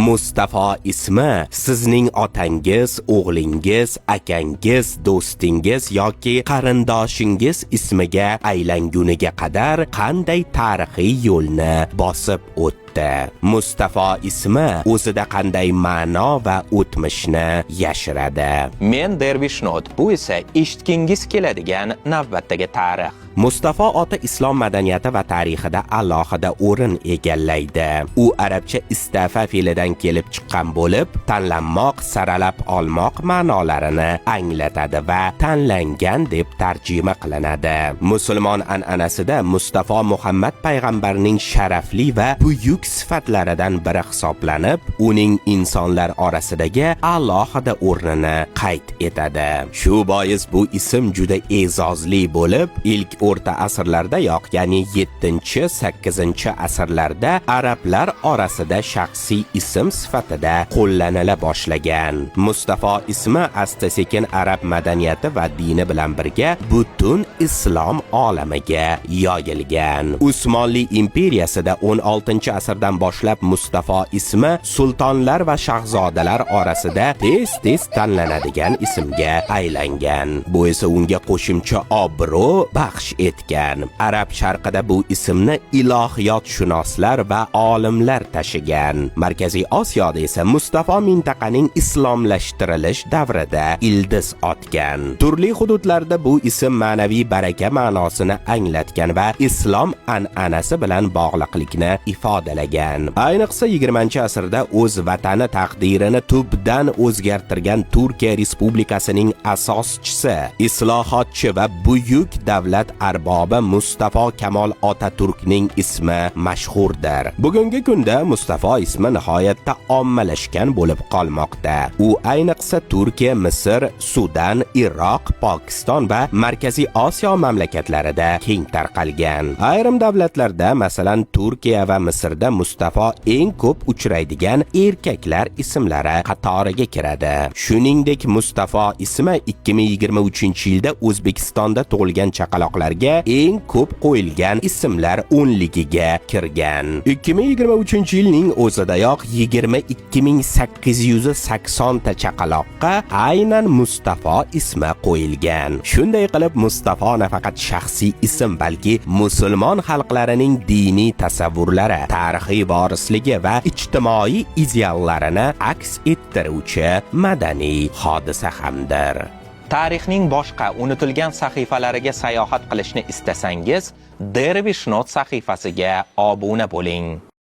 Mustafo ismi sizning otangiz, o'g'lingiz, akangiz, do'stingiz yoki qarindoshingiz ismiga aylanguniga qadar qanday tarixiy yo'lni bosib o'tdi? Mustafo ismi o'zida qanday ma'no va o'tmishni yashiradi? Men Dervish Not, bu esa eshitgingiz keladigan navbatdagi tarix. Mustafo oti islom madaniyati va tarixida alohida o'rin egallaydi. U arabcha istafa fe'lidan kelib chiqqan bo'lib, tanlanmoq, saralab olmoq ma'nolarini anglatadi va tanlangan deb tarjima qilinadi. Musulmon an'anasida Mustafo Muhammad payg'ambarning sharafli va buyuk sifatlaridan biri hisoblanib, uning insonlar orasidagi alohida o'rnini qayd etadi. Shu bois bu ism juda e'zozli bo'lib, ilk o'rta asrlardayoq, ya'ni 7-8 asrlarda arablar orasida shaxsiy ism sifatida qo'llanila boshlagan. Mustafo ismi asta-sekin arab madaniyati va dini bilan birga butun islom olamiga yoyilgan. Usmonli imperiyasida 16-asrdan boshlab Mustafo ismi sultonlar va shahzodalar orasida tez-tez tanlanadigan ismga aylangan. Bu esa unga qo'shimcha obro' baxsh etgan. Arab sharqida bu ismni ilohiyotshunoslar va olimlar tashigan. Markaziy Osiyoda esa Mustafo mintaqaning islomlashtirilish davrida ildiz otgan. Turli hududlarda bu ism ma'naviy baraka ma'nosini anglatgan va islom an'anasi bilan bog'liqlikni ifodalagan. Ayniqsa 20-asrda o'z vatani taqdirini tubdan o'zgartirgan Turkiya Respublikasining asoschisi, islohotchi va buyuk davlat arbobi Mustafo Kamol Otaturkning ismi mashhurdir. Bugungi kunda Mustafo ismi nihoyatda ommalashgan bo'lib qolmoqda. U ayniqsa Turkiya, Misr, Sudan, Iroq, Pokiston va Markaziy Osiyo mamlakatlarida keng tarqalgan. Ayrim davlatlarda, masalan, Turkiya va Misrda Mustafo eng ko'p uchraydigan erkaklar ismlari qatoriga kiradi. Shuningdek, Mustafo ismi 2023-yilda O'zbekistonda tug'ilgan chaqaloqlarga eng ko'p qo'yilgan ismlar o'nligiga kirgan. 2023-yilning o'zidayoq 22 880 ta chaqaloqqa aynan Mustafo ismi qo'yilgan. Shunday qilib, Mustafo nafaqat shaxsiy ism, balki musulmon xalqlarining diniy tasavvurlari, tarixiy vorisligi va ijtimoiy ideallarini aks ettiruvchi madaniy hodisa hamdir. Tarixning boshqa unutilgan sahifalariga sayohat qilishni istasangiz, Dervish Not sahifasiga obuna bo'ling.